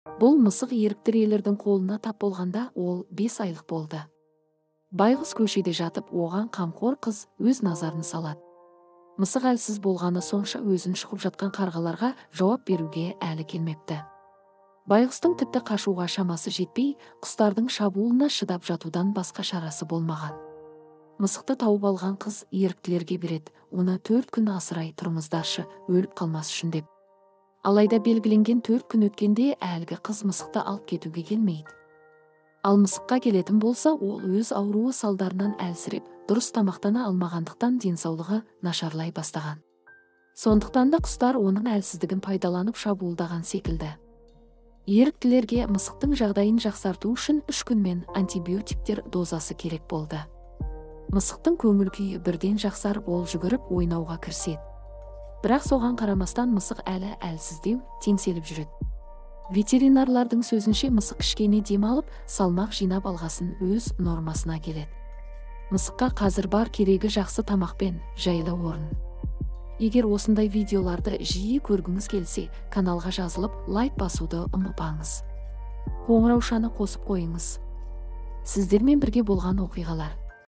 Бұл мысық еріктілердің қолына тап болғанда ол 5 айлық болды. Байғұс көшеде жатып, оған қамқор қыз өз назарын салады. Мысық әлсіз болғаны сонша өзін шұқып жатқан қарғаларға жауап беруге әлі келмепті. Байғұстың тіпті қашуға шамасы жетпей, құстардың шабуылына шыдап жатудан басқа шарасы болмаған. Мысықты тауып алған қыз еріктілерге береді, оны 4 күн асырай тұрыңыздаршы, өліп қалмас үшін деп. Алайда белгіленген 4 күн өткенде әлгі қыз мысықты алып кетуге келмейді. Ал мысыққа келетін болса, ол өз ауруы салдарынан әлсіреп, дұрыс тамақтана алмағандықтан денсаулығы нашарлай бастаған. Сондықтан да құстар оның әлсіздігін пайдаланып шабуылдаған секілді. Еріктілерге мысықтың жағдайын жақсарту үшін 3 күнмен антибиотиктер дозасы керек болды. Мысықтың көңіл күйі бірден жақсарып, ол жүгіріп ойнауға кіріседі. Бірақ соған қарамастан мысық әлі әлсіздеу, теңселіп жүреді. Ветеринарлардың сөзінше, мысық кішкене демалып, салмақ жинап алғасын өз нормасына келеді. Мысыққа қазір бар керегі жақсы тамақпен жайлы орын. Егер осындай видеоларды жиі көргіңіз келсе, каналға жазылып, лайк басуды ұмытпаңыз. Қоңыраушаны қосып қойыңыз. Сіздермен бірге болған оқиғалар.